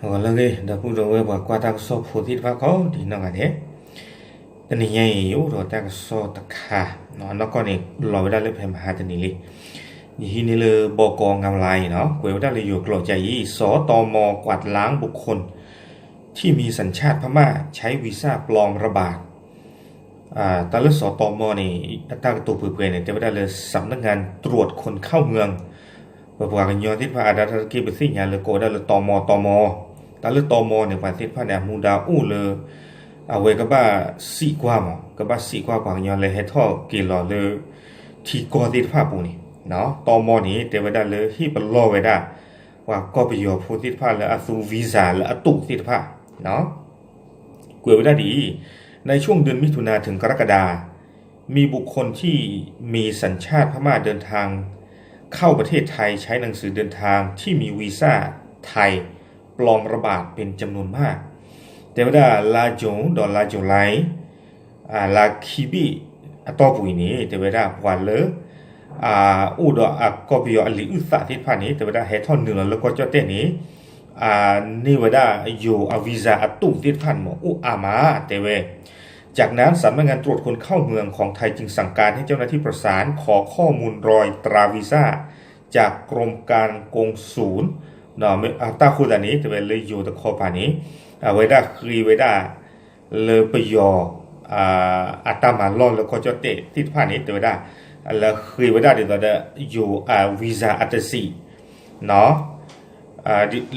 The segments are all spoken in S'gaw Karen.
ဂီၤလၢအဂ့ၤ ဒီပုၢ်ဒီဝဲၢ်ပှၤကွၢ်တၢ်ကစီၣ်ဖိသ့ၣ်တဖၣ်ကိးဒံးနီၢ်ဂၤဒဲး, တနံၤညါအံၤ အိၣ်ဒီးတၢ်ကစီၣ်တခါ, နီၢ်ကီၢ်န့ၣ် လီၤဝဲဒၣ်လၢဖဲမဟါတနံၤလံ. ယဟံးန့ၢ်လၢ บก.ငဝ်းလါ အံၤနီၤ, ကွဲးဝဲဒၣ်လၢယိၤကျိာ်ကၠါအံၤ สตม.กวาดล้างบุคคล ที่มีสัญชาติพม่า ใช้วีซ่าปลอมระบาด တၢ်လၢ สตม န့ၣ် အတၢ်ကတိၤပှဲၤပှဲၤန့ၣ် တဲဝဲဒၣ်လၢ สำนักงานตรวจคนเข้าเมือง, ပပှၤကညီသ့ၣ်တဖၣ်အတၢ်တက့ၢ် ပသ့ၣ်ညါလၢကိးဝဲဒၣ်လၢ ตม ตม, တၢ်လၢ ตม န့ၣ် ပှၤသ့ၣ်တဖၣ်န့ၣ် အမူဒါအိၣ်လၢ အဝဲကဘၣ်စံးကွၢ်မး, ကဘၣ်စံးကွၢ်ပှၤကညီလၢဟဲထီၣ်က့ၤလီၤလၢ ထံကီၢ်သ့ၣ်တဖၣ်အပူၤန့ၣ်, ตม န့ၣ် တဲဝဲဒၣ်လၢဟ့ၣ်ပလီၢ်ဝဲဒၣ် ပှၤကီၢ်ပယီၤဖိသ့ၣ်တဖၣ်လၢအသူ visa လၢအတူးသ့ၣ်တဖၣ် ကွဲးဝဲဒၣ်ဒ်အံၤ, ในช่วงเดือนมิถุนาถึงกรกฎา มีบุคคลที่มีสัญชาติพม่าเดินทางเข้าประเทศไทย ใช้หนังสือเดินทางที่มีวีซ่าไทย ปลอมระบาดเป็นจำนวนมาก တဲဝဲဒၣ် လါ June ဒီးလါ July လါခံဘ့ၣ်အတီၢ်ပူၤအံၤန့ၣ် တဲဝဲဒၣ်ပှၤလၢ အိၣ်ဒီးအကီၢ်ပယီၤအလံာ်အုၣ်သးသ့ၣ်တဖၣ်န့ၣ် တဲဝဲဒၣ်ဟဲထီၣ်နုာ်လီၤလၢကီၢ်ကၠီၣ်တဲၣ်န့ၣ် န့ၢ်ဝဲဒၣ်ယိၤအ visa အတူးသ့ၣ်တဖၣ်န့ၣ်မး အိၣ်အါမး တဲဝဲ. จากนั้นสำนักงานตรวจคนเข้าเมืองของไทยจึงสั่งการให้เจ้าหน้าที่ประสานขอข้อมูลรอยตราวีซ่าจากกรมการกงสุล တၢ်ဃိသတးန့ၣ် တဲဝဲလၢယိၤတခီပၤန့ၣ် အဝဲဒၣ်ဃ့ဝဲဒၣ် လၢပယီၤ အတၢ်မၤလီၢ်လၢကီၢ်ကၠီၣ်တဲၣ်သ့ၣ်တဖၣ်န့ၣ် တဲဝဲဒၣ် လၢဃ့ဝဲဒၣ်ဒ်သိးဒီး ယိၤအ visa အတစံး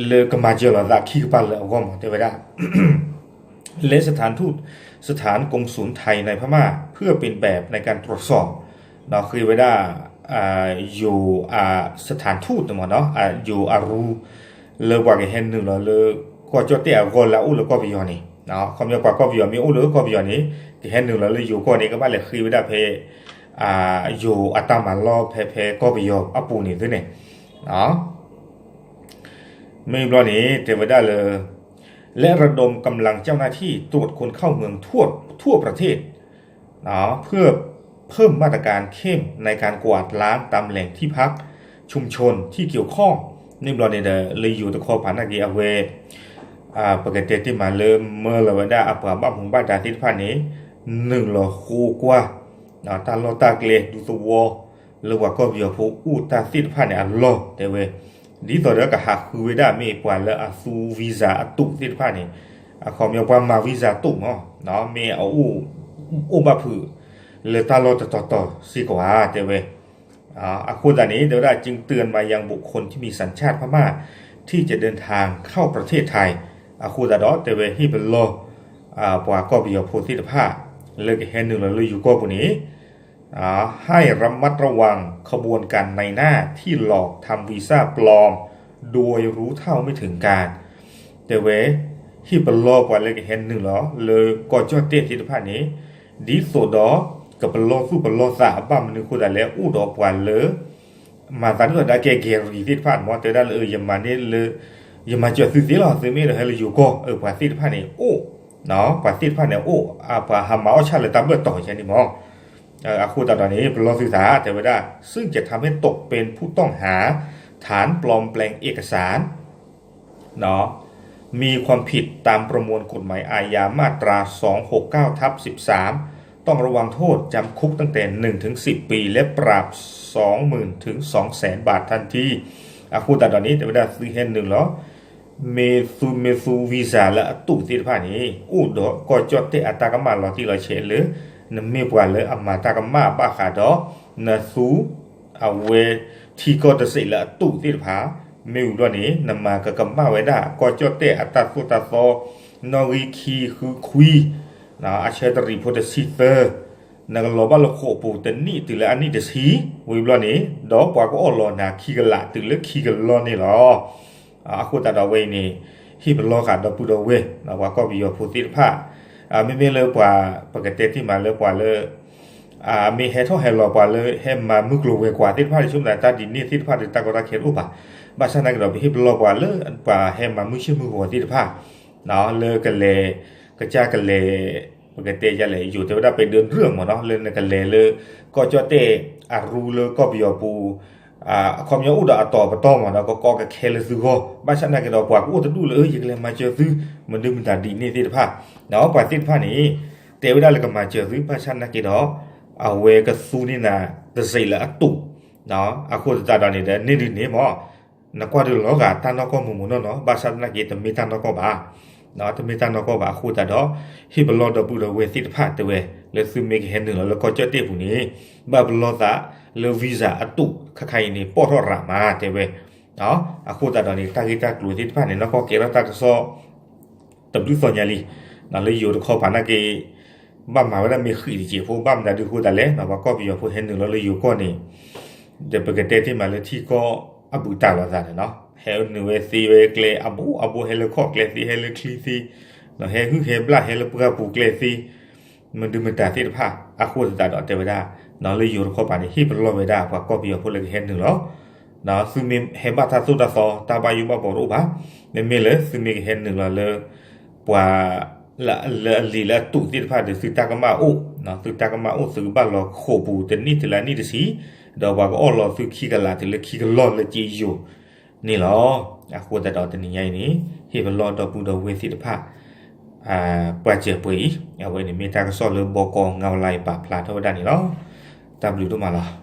လၢကမၤစၢၤလိာ်သးခံကပၤလၢအဂီၢ်မး တဲဝဲဒၣ် และสถานทูต สถานกงสุลไทยในพม่า เพื่อเป็นแบบในการตรวจสอบ ဃ့ဝဲဒၣ် ယိၤ สถานทูต န့ၣ်မး ယိၤအရူ လၢပှၤကဟဲနုာ်လီၤလၢ ကီၢ်ကၠီၣ်တဲၣ်အဂီၢ်လၢအအိၣ်လၢကီၢ်ပယီၤန့ၣ်, ခီပညီပှၤကီၢ်ပယီၤမ့ၢ်အိၣ်လၢကီၢ်ပယီၤန့ၣ် ကဟဲနုာ်လီၤလၢယိၤကီၢ်န့ၣ် ကဘၣ်လဲၤဃ့ဝဲဒၣ်ဖဲ ယိၤအတၢ်မၤလီၢ်ဖဲဖဲကီၢ်ပယီၤအပူၤန့ၣ်သုန့ၣ် မ့ၢ်ဘျီန့ၣ် တဲဝဲဒၣ်လၢ และระดมกำลังเจ้าหน้าที่ตรวจคนเข้าเมืองทั่วทั่วประเทศ เพื่อเพิ่มมาตรการเข้มในการกวาดล้างตามแหล่งที่พักชุมชนที่เกี่ยวข้อง န့ၣ်ဘျီန့ၣ်ဒီး လၢယိၤတခီပၤနာ်က့ အဝဲ ပကတဲတ့ၢ်မးလၢမၢလီၤဝဲဒၣ်အပှၤဘၣ်မူဘၣ်ဒါသ့ၣ်တဖၣ်န့ၣ် နုာ်လီၤဃိကွၢ် တၢ်လီၢ်တၢ်ကျဲဒူသဝီ လၢပှၤကီၢ်ပယီၤဖိအိၣ်တၢ်သ့ၣ်တဖၣ်န့ၣ်အလီၢ် တဲဝဲ ဒ်သိးဒီးကဟးဃုဝဲဒၣ်မ့ၢ်ပှၤလၢအသူ visa အတူးသ့ၣ်တဖၣ်န့ၣ် အခီပညီပှၤမၤ visa တူးမး မ့ၢ်အအိၣ် အိၣ်ဘၣ်ဖုး လၢတၢ်လီၢ်တတီၤတီၤစ့ၢ်ကီးဧါ တဲဝဲ. အဃိသတးန့ၣ် တဲဝဲဒၣ် จึงเตือนมายังบุคคลที่มีสัญชาติพม่า ที่จะเดินทางเข้าประเทศไทย အဃိသတးဒီး တဲဝဲဟ့ၣ်ပလီၢ် ပှၤကီၢ်ပယီၤဖိသ့ၣ်တဖၣ် လၢကဟဲနုာ်လီၤလၢယိၤကီၢ်ပူၤန့ၣ် ให้ระมัดระวังขบวนการนายหน้าที่หลอกทำวีซ่าปลอม โดยรู้เท่าไม่ถึงการ တဲဝဲ ဟ့ၣ်ပလီၢ်ပှၤလၢကဟဲနုာ်လီၤ လၢကီၢ်ကၠီၣ်တဲၣ်သ့ၣ်တဖၣ်န့ၣ် ဒ်သိးဒီး ကပလီၢ်သူၣ်ပလီၢ်သး ဘၣ်မနုၤဃိသတးလဲၣ် အိၣ်ဒီးပှၤလၢ မၤသးဒ်သိးဒီးကဲ ကဲရံၤသ့ၣ်တဖၣ်န့ၣ်မး တဲဝဲဒၣ်လၢ ယမၤန့ၢ်လၢ ယမၤစၢၤသုသ့လီၤ သုမ့ၢ်အဲၣ်ဒိးဟဲလၢယိၤကီၢ် ပှၤသ့ၣ်တဖၣ်န့ၣ်အိၣ် ပှၤသ့ၣ်တဖၣ်န့ၣ်အိၣ် ပှၤဟးမၤအီၣ်ဆၣ်လၢတၢ်ဘၢၣ်တီၤယဲန့ၣ်မး အဃိသတးဒီးန့ၣ် ပလီၢ်သုသး တဲဝဲဒၣ် ซึ่งจะทำให้ตกเป็นผู้ต้องหา ฐานปลอมแปลงเอกสาร มีความผิดตามประมวลกฎหมายอาญามาตรา สองหกเก้าทับสิบสาม ต้องระวังโทษจำคุกตั้งแต่ หนึ่งถึงสิบปี และปรับ สองหมื่นถึงสองแสนบาททันที အဃိသတးဒီးန့ၣ် တဲဝဲဒၣ်သုဟဲနုာ်လီၤ မ့ၢ်သုမ့ၢ်သူ visa လၢအတူးသ့ၣ်တဖၣ်န့ၣ် အိၣ်ဒီးကီၢ်ကၠီၣ်တဲၣ်အတၢ်ကမၣ်လီၤတံၢ်လီၤဆဲးလၢ နမ့ၢ်ပှၤလၢအမၤတၢ်ကမၣ်ဘၣ်ဃးဒီး နသူ အဝဲ ထံကီၢ်တစဲးလၢအတူးသ့ၣ်တဖၣ် မ့ၢ်ဝံၤဘျီန့ၣ် နမၤကကမၣ်ဝဲဒၣ် ကီၢ်ကၠီၣ်တဲၣ်အတၢ်သိၣ်တၢ်သီ နီၣ်ဂံၢ်ခံဃုခွံ အဆၢတရံးဖိတဆံသၢ နကလီၤဘၣ်လၢဃိာ်ပူၤတနံၣ်တုၤလၢအနံၣ်တဆံ ဝံၤဘျီန့ၣ် ဒီးပှၤကအီၣ်လီၤနၤခံကလးတုၤလၢခံကလီၢ်န့ၣ်လီၤ. အဃိသတးဒီးဝဲအံၤန့ၣ် ဟ့ၣ်ပလီၢ်ဃာ်ဒီပုၢ်ဒီဝဲၢ် ပှၤကီၢ်ပယီၤဖိသ့ၣ်တဖၣ် မ့မ့ၢ်လၢပှၤ ပကတဲတ့ၢ်မးလၢပှၤလၢ မ့ၢ်ဟဲထီၣ်ဟဲလီၤပှၤလၢဟဲမၤမုၢ်ကျိၤဝဲၤကွာ်သ့ၣ်တဖၣ် ဆိကမိၣ်သးတၢ်ဒ်န့ၣ်သ့ၣ်တဖၣ်ဒီးတၢ်ကီတၢ်ခဲတအိၣ်ဘၣ်. ဘၣ်ဆၣ်သနာ်က့ဒီး ပဟ့ၣ်ပလီၢ်ပှၤလၢပှၤဟဲမၤမုၢ်ဆ့ၣ်မုၢ်ဂီၤသ့ၣ်တဖၣ် လၢကလဲၤ ကစၢ်ကလဲၤ ပကတဲယလဲၣ် ယိၤတဲဝဲဒၣ် ไปเดินเรื่อง မ့ၢ်နီၤ လၢနကလဲၤလၢ ကီၢ်ကၠီၣ်တဲၣ်အရူလၢကီၢ်ပယီၤပူၤ အခီပညီအိၣ်ဒီးအတီၤပတီၢ်မးဒီး ကကိးကခဲလၢသုဂီၢ်, ဘၣ်ဆၣ်သနာ်က့ဒီး ပှၤကအိၣ်တဒူၣ်လၢ ယကလဲၤမၤစၢၤသု မနုၤမတၤဒ်န့ၣ်သ့ၣ်တဖၣ်, ဒီးပှၤသ့ၣ်တဖၣ်န့ၣ် တဲဝဲဒၣ်လၢကမၤစၢၤသု ဘၣ်ဆၣ်သနာ်က့ဒီး အဝဲကသူန့ၢ်နၤတစဲးလၢအတူး, အဃိသတးဒီးန့ၣ်ဒီး န့ၢ်ဒ်န့ၣ်မး နကွၢ်ဒုးလီၤဂာ်တၢ်နီၢ်ကီၢ်မုၢ်မုၢ်နီၢ်နီၢ် ဘၣ်ဆၣ်သနာ်က့ တမ့ၢ်တၢ်နီၢ်ကီၢ်ဘၣ်, တမ့ၢ်တၢ်နီၢ်ကီၢ်ဘၣ်. အဃိသတးဒီး ဟ့ၣ်ပလီၢ်ဒီပုၢ်ဒီဝဲၢ်သ့ၣ်တဖၣ်တဲဝဲ လၢသုမ့ၢ်ကဟဲနုာ်လီၤလၢကီၢ်ကၠီၣ်တဲၣ်ပူၤန့ၣ် ဘၣ်ပလီၢ်သးလၢ visa အတူးခါခါအံၤန့ၣ် ပီၣ်ထီၣ်ရၤမးတဲဝဲ. အဃိသတးဒီးန့ၣ် တၢ်ဂ့ၢ်တၢ်ကျိၤသ့ၣ်တဖၣ်န့ၣ် နီၢ်ကီၢ်ကဲထီၣ်တၢ်ကစီၣ် တဘျုးသီညါလံ, လၢယိၤတခီပၤနာ်က့ ဘၣ်မၤဝဲဒၣ်မ့ၢ်ဃံးတစဲးဖိ ဘၣ်မနုၤဒုးအဃိသတးလဲၣ်, ပှၤကီၢ်ပယီၤဖိဟဲနုာ်လီၤလၢယိၤကီၢ်န့ၣ် ဒီးပကတဲတ့ၢ်မးလၢထံကီၢ်အဘူးတၢ်လိာ်သးန့ၣ်နီၤ, ဟဲနုာ်ဝဲသ့ဝဲကျဲအဘိအဘိ ဟဲလၢခီၣ်ကျဲသ့ ဟဲလၢချံသ့, ဟဲဟုၣ်ဟဲဘျၣ် ဟဲလၢပှၢ်ပူၤကျဲသ့ မနုၤမတၤသ့ၣ်တဖၣ် အဃိသတးဒီးတဲဝဲဒၣ် လၢယိၤတခီပၤန့ၣ် ဟ့ၣ်ပလီၢ်ဝဲဒၣ် ပှၤကီၢ်ပယီၤဖိလၢကဟဲနုာ်လီၤ, သုမ့ၢ်ဟဲဘၣ်တၢ်သိၣ်တၢ်သီ တၢ်ဘၣ်ယိၣ်ဘၣ်ဘှီတအိၣ်ဘၣ်, မ့မ့ၢ်လၢသုမ့ၢ်ကဟဲနုာ်လီၤလၢ ပှၤ လၢအလံာ်လၢအတူးသ့ၣ်တဖၣ်ဒီး သုတၢ်ကမၣ်အိၣ်, သုတၢ်ကမၣ်အိၣ် သုကဘၣ်လီၤဃိာ်ပူၤတနံၣ်တလါနံၣ်တဆံ, ဒီးပှၤကအီၣ်လီၤသုခံကလးတုၤလၢခံကလီၢ်လၢက့ယိၤန့ၣ်လီၤ. အဃိသတးဒီးတနံၤညါအံၤန့ၣ် ဟ့ၣ်ပလီၢ်ဒီပုၢ်ဒီဝဲၢ်သ့ၣ်တဖၣ် ပှၤစဲးပှဲၤအံၤ အဝဲန့ၣ်မ့ၢ်တၢ်ကစီၣ်လၢဘီကီငါဝလါအံၤပာ်ဖျါထီၣ်ဝဲဒၣ်န့ၣ်လီၤ. တၢ်ဘျုးဒိၣ်မးလီၤ.